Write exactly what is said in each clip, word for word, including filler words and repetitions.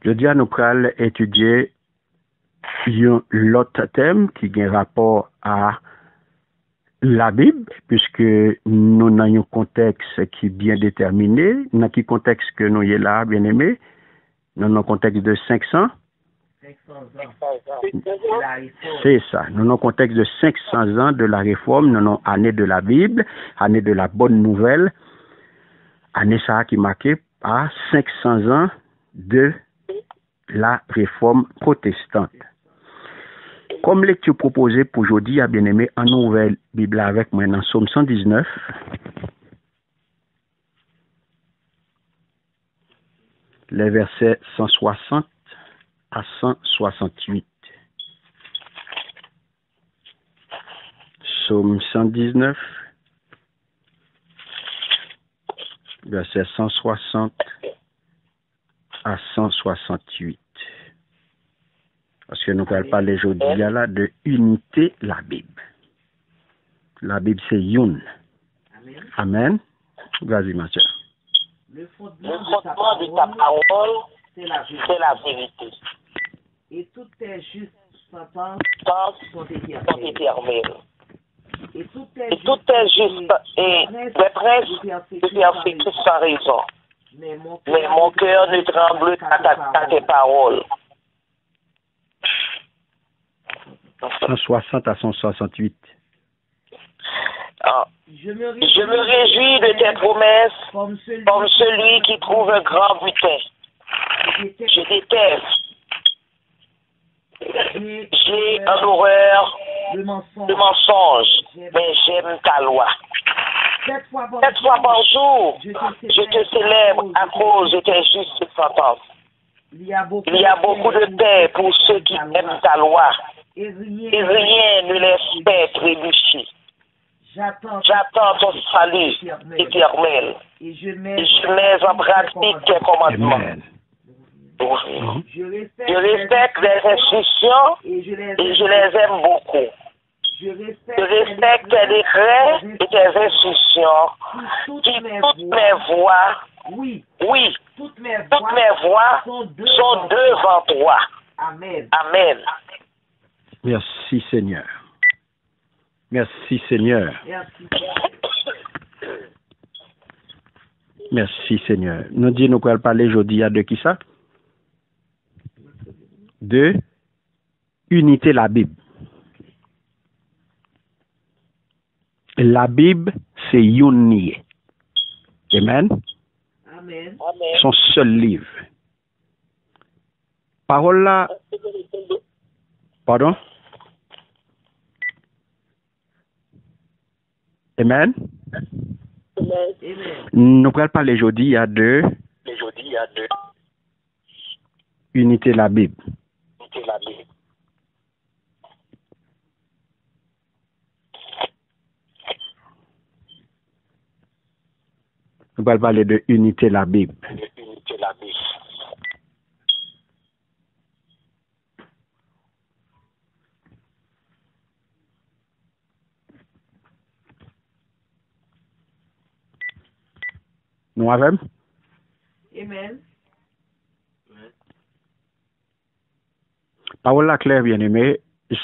Jodi a, nou pral etidye yon lòt tèm ki gen rapò a Labib, piske nou nan yon kontèks ki byen detèmine. Nan ki kontèks ke nou ye la, byeneme? Nou nan kontèks de senk san? Se sa. Nou nan kontèks de senk san zan de la réforme, nou nan ane de la Bible, ane de la bonne nouvelle, ane sa a ki make pa senk san zan de la réforme protestante. Kòm lekti pwopoze pou jodi a, byeneme, ann ouvè Bib la avèk mwen nan Sòm san diznèf, les versets san swasant a san swasant uit. Sòm san diznèf, vèsè san swasant a san swasant uit. Paske nou pral pale jodi a la de inite Labib. Labib se youn. Amèn. Vas-y, ma sœur. Le fondement de ta parole, c'est la vérité. Et toutes tes justes sentences sont éternelles. Et toutes tes justes et des princes de persécutent sans raison. Mais mon cœur ne tremble pas à, à tes paroles. San swasant a san swasant uit. Ah. Je me réjouis de tes promesses comme celui qui trouve un grand butin. Je déteste. J'ai en horreur le mensonge, mais j'aime ta loi. Sept fois par jour, je te célèbre à cause de tes justes sentences. Il y a beaucoup de paix pour ceux qui aiment ta loi, et rien ne les fait trébucher. J'attends ton salut, Éternel, et je mets en pratique tes commandements. Amen. Je respecte les instructions et je les aime beaucoup. Je respecte tes décrets et tes instructions, qui toutes mes voies, oui, toutes mes voies sont devant toi. Amen. Amen. Merci, Seigneur. Merci, Seigneur. Merci, Seigneur. Nou di nou pral pale jodi a de ki sa? De inite Labib. Labib se youn li ye. Amen. Amen. Se yon sèl liv. Pawòl la, padon? Amen. Nou pral pale jodi a de inite Labib. Nou pral pale de inite Labib. Nou avè m? Amen. Pawòl la klè, byeneme.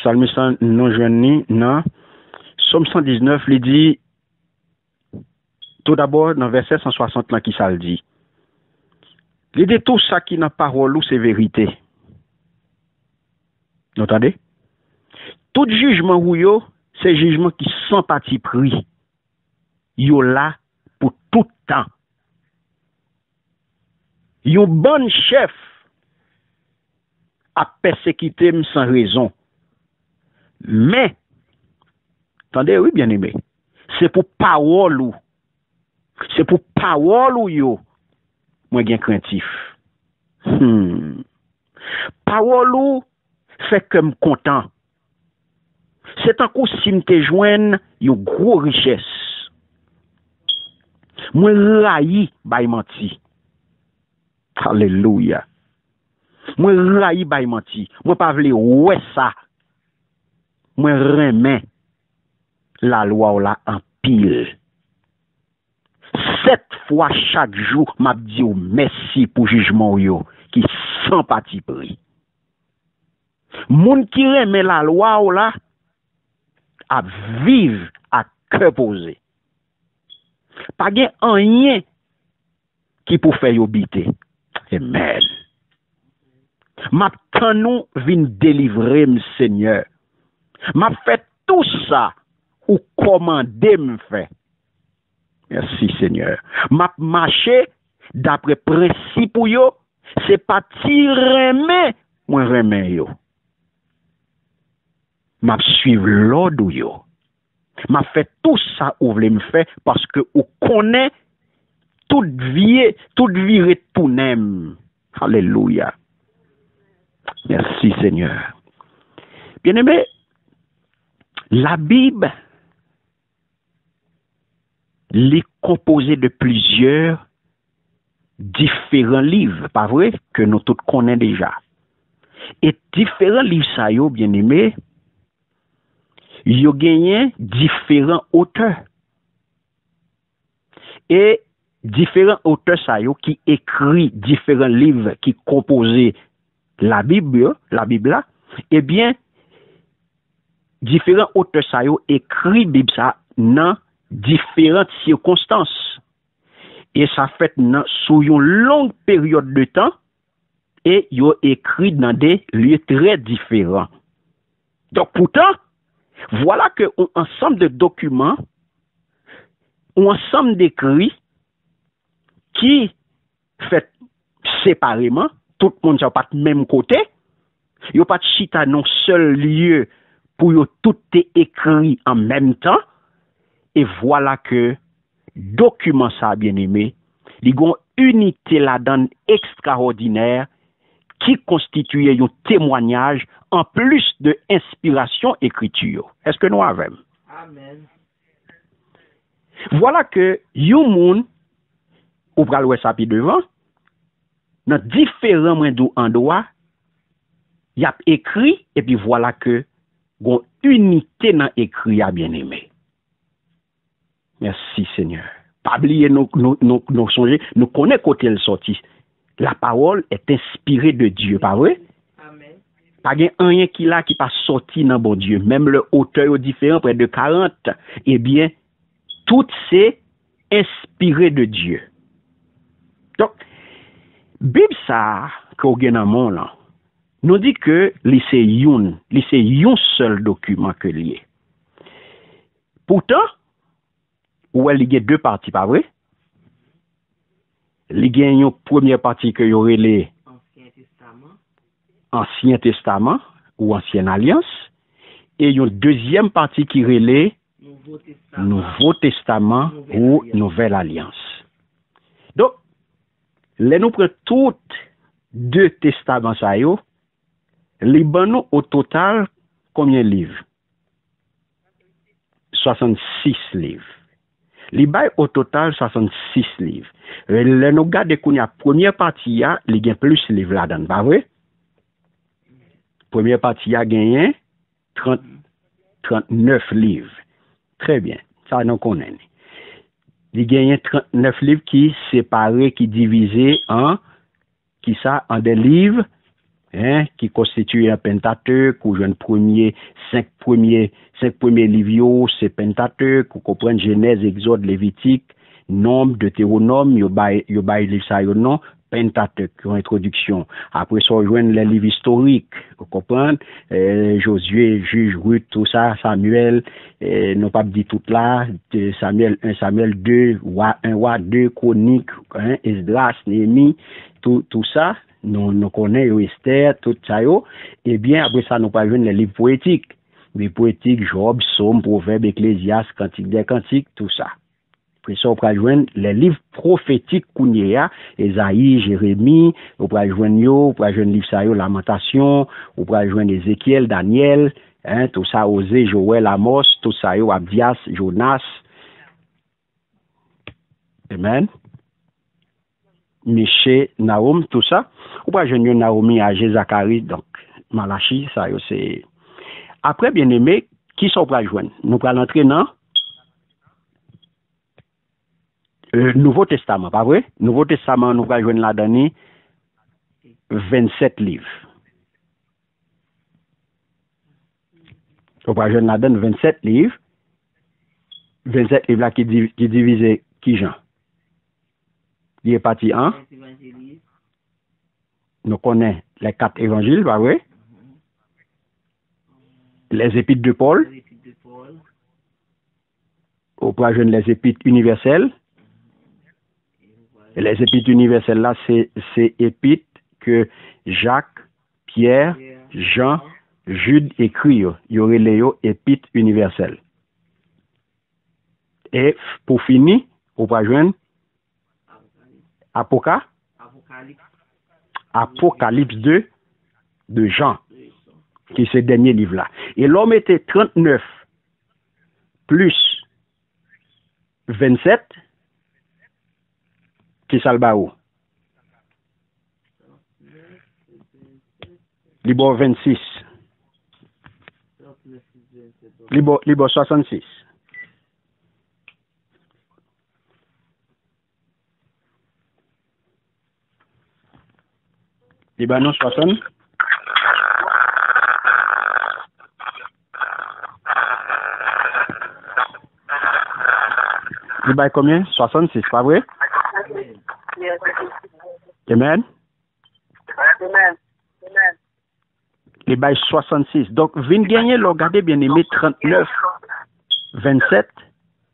Salmis lan, nou jwenn li nan Sòm san diznèf, li di, toudabò, nan vèsè san swasant lan, ki sa l di? Li di, tou sa ki nan pawòl ou se verite. Nou tande? Tout jijman ou yo, se jijman ki san patipri. Yo la pou tout tan. Yon bann chèf ap pèsekite m san rezon. Men, tande wi, byeneme, se pou pawòl ou, se pou pawòl ou yo, mwen gen krentif. Hmm. Pawòl ou fè kè m kontan. Se tankou si m te jwenn yon gwo richès. Mwen rayi bay manti. Alelouya. Mwen rayi bay manti. Mwen pa vle wè sa. Mwen renmen lalwa w la anpil. Sèt fwa chak jou, m ap di w mèsi pou jijman w yo. ki san patipri. Moun ki renmen lalwa w la ap viv ak kè poze. Pa gen anyen ki pou fè yo bite. Amen. M ap tann ou vin delivre m, Senyè. M ap fè tou sa ou kòmande m fè. Mèsi, Senyè. M ap mache dapre prensip ou yo. Se pa ti renmen mwen renmen yo. M ap swiv lòd ou yo. M ap fè tou sa ou vle m fè paske ou konnen tout vye, tout vire tounen m. Alelouya. Mèsi, Senyè. Byeneme, Labib, li konpoze de plizyè diferan liv, pa vre, ke nou tout konnen deja. E diferan liv sa yo, byeneme, yo genyen diferan otè. E diferan otè sa yo ki ekri diferan liv ki konpoze Labib yo, Labib la, ebyen, diferan otè sa yo ekri Bib sa nan diferan sikonstans. E sa fèt nan, sou yon long peryòd de tan, e yo ekri nan de lye trè diferan. Donk, poutan, vwala ke yon ansanm de dokiman, yon ansanm dekri ki fèt separeman, tout moun sa yo pa t menm kote, yo pa t chita nan sèl lye pou yo tout te ekri an menm tan, e vwala ke dokiman sa, byeneme, li gon inite ladan l ekstraòdinè ki konstitiye yon temwanyaj anplis de enspirasyon ekriti yo. Èske nou avè m? Amèn. Vwala ke yon moun, ou pral wè sa pi devan, nan diferan mwen di w andwa, y ap ekri, epi vwala ke gon inite nan ekri a, byeneme. Mèsi, Senyè. Pa bliye, nou, nou, nou, nou sonje, nou konnen kote l sòti. La parole est inspirée de Dieu, pa vre? Amèn. Pa gen anyen ki la ki pa sòti nan Bondye. Menm lè otè yo diferan, près de quarante, ebyen, tout se inspiré de Dieu. Donk, Bib sa a ke w gen nan men w lan, nou di ke li se youn, li se yon sèl dokiman ke li ye. Poutan, ou wè li gen de pati, pa vre? Li gen yon premyè pati ke yo rele Ansyen Testaman. Ansyen Testaman ou Ansyen Alyans, e yon dezyèm pati ki rele Nouvo Testaman, Nouvo Testaman Nouvèl ou Alyans. Nouvèl Alyans. Donk, lè nou pran tout de testaman sa yo, li ban nou o total konbyen liv? Swasannsis liv. Li bay o total swasannsis liv. Lè nou gade kounye a premyè pati a, li gen plis liv ladan l, pa vre? Premyè pati a genyen trant, trantnèf liv. Trè byen. Sa nou konnen li. Li genyen trantnèf liv ki separe, ki divize an, kisa, an de liv, en, ki konstitiye an Pentateuch, ou jwenn premye, senk premye, senk premye liv yo, se Pentateuch, ou konprann, Jenèz, Egzòd, Levitik, Nonb, Detewonòm, yo bay, yo bay liv sa yo non, Pentateuch, yon entwodiksyon. Apre sa, w jwenn lè liv istorik, ou konprann, eh, Jozye, Jij, Rit, tou sa, Samyèl, eh, nou p ap di tout la, de Samyèl en, Samyèl de, Wa en, Wa de, Kwonik, en, Esdras, Neyemi, tou, tou sa, nou, nou konnen yo, Estè, tout sa yo. Ebyen, apre sa, nou pral jwenn lè liv powetik. Liv powetik, Jòb, Sòm, Pwovèb, Eklezyas, Kantik dè Kantik, tou sa. Apre sa, ou pral jwenn lè liv pwofetik kounye a, Ezayi, Jeremi, ou pral jwenn yo, ou pral jwenn liv sa yo, Lamantasyon, ou pral jwenn Ezekyèl, Danyèl, en, tou sa, Oze, Jowèl, Amòs, tou sa yo, Abdyas, Jonas, amen, Miche, Nawòm, tou sa. Ou pral jwenn yo, Nawomi, Aje, Zakari, donk, Malachi, sa yo se. Apre, byeneme, kisa ou pral jwenn? Nou pral antre nan eh, Nouvo Testaman, pa vre? Nouvo Testaman, nou pral jwenn ladan li vennsèt liv. Ou pral jwenn ladan l vennsèt liv. Vennsèt liv la ki, di, ki divize ki jan? Li epati an. Nou konnen les quatre évangiles, pa vre? Les épîtres de Paul. Ou pral jwenn les épîtres universelles. Les épîtres universelles la, se, se epit ke Jak, Pyè, Jan, Jid ekri yo. Yo rele yo epit inivèsèl. E pou fini, ou pral jwenn Apoka, Apokalips de, de Jan, ki se dènye liv la. E lè w mete trannèf plis vennsèt, ki sa l ba ou? Li ba w vennsis. Li ba w, li ba w swasannsis. Li ba nou swasann. Li bay konbyen? Swasannsis, pa vre? Amen. Li bay swasannsis. Donk, vin genyen, lè w gade, byeneme, trannèf, vennsèt,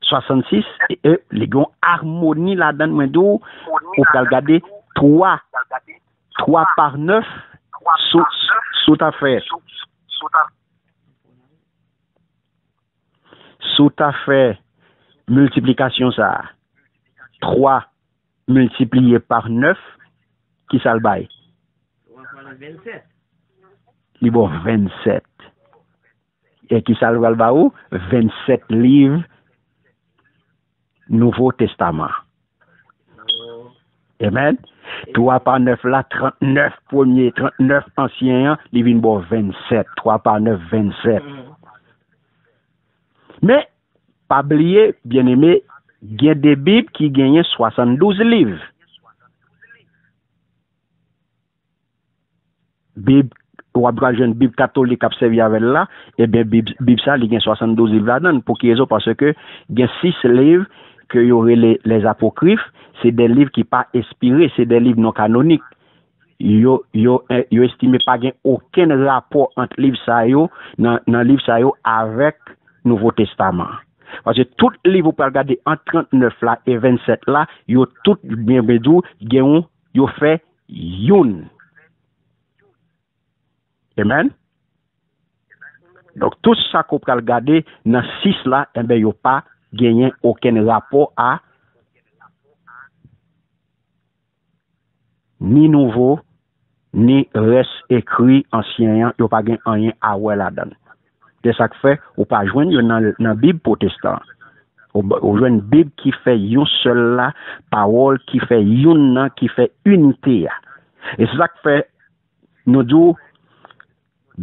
swasannsis, e, e li gen yon amoni ladan l, mwen di w, ou pral gade twa, twa pa nèf, si w, si w ta fè, si w ta fè miltiplikasyon sa a, twa miltipliye pa nèf, ki sa l bay? Li ba w vennsèt. E ki sa l pral ba ou? Vennsèt liv Nouvo Testaman. Amen. Twa pa nèf la, trannèf premye, trannèf ansyen an, li vin ba w vennsèt. Twa pa nèf, vennsèt. Men, pa bliye, byeneme, gen de Bib ki genyen swasanndouz liv. Bib, w ap pral jwenn Bib katolik k ap sèvi avè l la, ebyen, Bib, Bib sa, li gen swasanndouz liv ladan l. Pou ki rezon? Paske gen sis liv ke yo rele les apocryphes, se de liv ki pa enspire, se de liv non kanonik. Yo, yo, eh, yo estime pa gen okenn rapò ant liv sa yo, nan, nan liv sa yo, avèk Nouvo Testaman. Paske tout liv ou pral gade ant trannèf la e vennsèt la, yo tout, byen, byen di w, gen yon, yo fè youn. Amen. Donk, tout sa ke w pral gade nan sis la, enben, yo pa genyen okenn rapò a ni nouvo, ni rès ekri ansyen an, yo pa gen anyen a wè ladan l. Se sa k fè ou pa jwenn yo nan, nan Bib pwotestan. Ou, ou jwenn Bib ki fè yon sèl la, pawòl ki fè youn nan, ki fè inite a. E se sa k fè nou di w,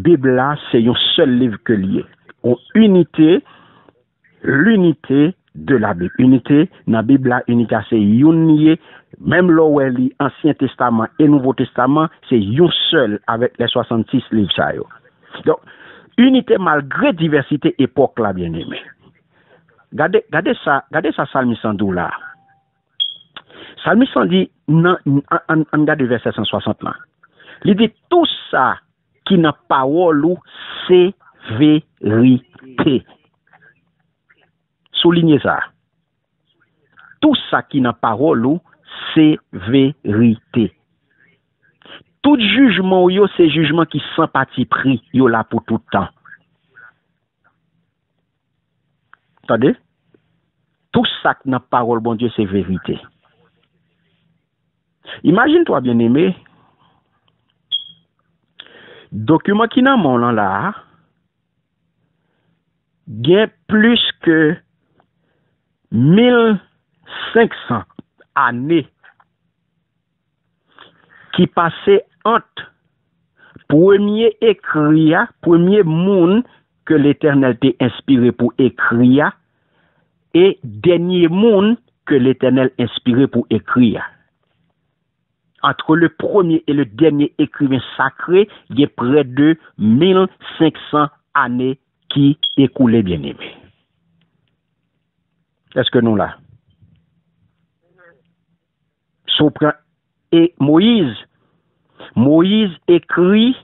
Bib la, se yon sèl liv ke l ye. Yon inite, l'unité de la Bible. Inite nan Bib la, inite a se youn li ye. Menm lè w wè li Ansyen Testaman e Nouvo Testaman, se yon sèl avèk lè swasannsis liv sa yo. Donk, inite malgre divèsite epòk la, byeneme. Gade, gade sa, gade sa salmis lan di w la. Salmis lan di, nan, ann, ann, ann gade vèsè san swasant lan. Li di, tou sa ki nan pawòl ou se verite. Soulinye sa. Tou sa ki nan pawòl ou se verite. Tout jijman w yo se jijman ki san patipri, yo la pou tout tan. Tande? Tou sa k nan pawòl Bondye se verite. Imajine twa, byeneme, dokiman ki nan men w lan la a, gen plis ke mil senk san ane ki pase ant premye ekri a, premye moun ke Letènèl te enspire pou ekri a, e dènye moun ke Letènèl enspire pou ekri a. Entre le premier et le dernier écrivain sacré, il y a près de mille cinq cents années ki ekoule, byeneme. Èske nou la? Si w pran e Moyiz, Moyiz ekri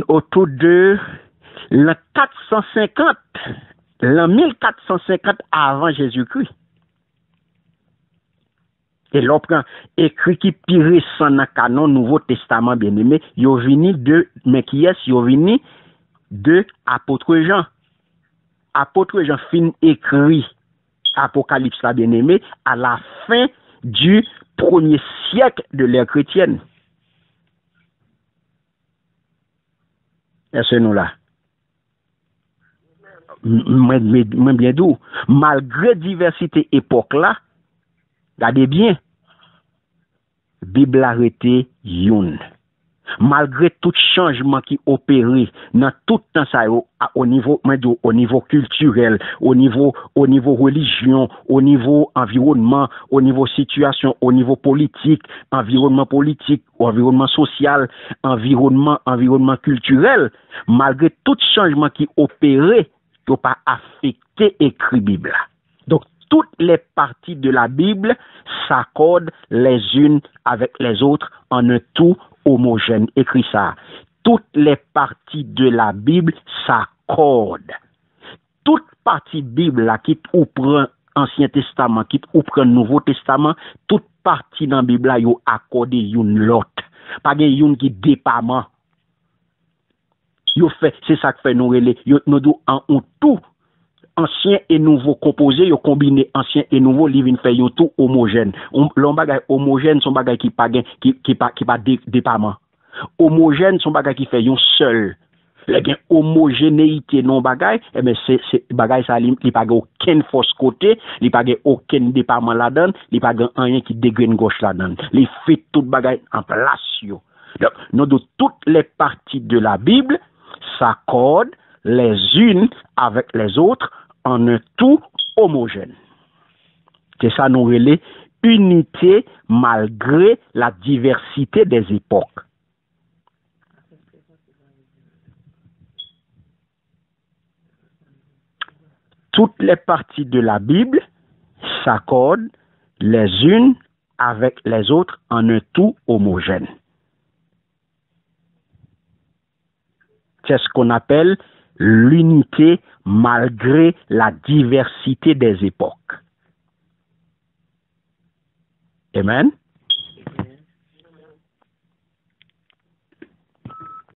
autour de l'an quatre cent cinquante, l'an mille quatre cent cinquante avant Jésus-Christ. E lè w pran ekri ki pi resan nan kanon Nouvo Testaman, byeneme, yo vini de, men kiyès? Yo vini de apot Jan. Apot Jan fin ekri Apokalips la, byeneme, à la fin du premier siècle de l'ère chrétienne. Èske nou la? M- Mwen, mwen, mwen byen di w, malgre divèsite epòk la, gade byen, Bib la rete youn. Malgre tout chanjman ki opere nan tout tan sa yo, a, o nivo, mwen di w, o nivo kiltirèl, o nivo, o nivo relijyon, o nivo anviwònman, o nivo sitiyasyon, o nivo politik, anviwònman politik, anviwònman sosyal, anviwònman, anviwònman kiltirèl, malgre tout chanjman ki opere, yo pa afekte ekri Bib la. Donc, toutes les parties de la Bible s'accordent les unes avec les autres en un tout homogène. Ekri sa. Toutes les parties de la Bible s'accordent. Tout pati Bib la, kit ou pran Ansyen Testaman, kit ou pran Nouvo Testaman, tout pati nan Bib la, yo akòde youn lòt. Pa gen youn ki depaman. Yo fè, se sa k fè nou rele, yo, nou di w an yon tou. Ansyen e nouvo konpoze, yo konbine ansyen e nouvo, li vin fè yon tou omojèn. On- Lè yon bagay omojèn, se yon bagay ki pa gen, ki, ki pa, ki pa de- depaman. Omojèn, se yon bagay ki fè yon sèl. Lè gen omojeneyite nan yon bagay, ebyen, se, se, bagay sa, li, li pa gen okenn fòs kote, li pa gen okenn depaman ladan l, li pa gen anyen ki degrenngòch ladan l. Li fit tout bagay an plas yo. Donc, nous dit, toutes les parties de la Bible s'accordent les unes avec les autres en un tout homogène. Se sa nou rele unité malgré la diversité des époques. Toutes les parties de la Bible s'accordent les unes avec les autres en un tout homogène. C'est ce qu'on appelle l'unité malgré la diversité des époques. Amen.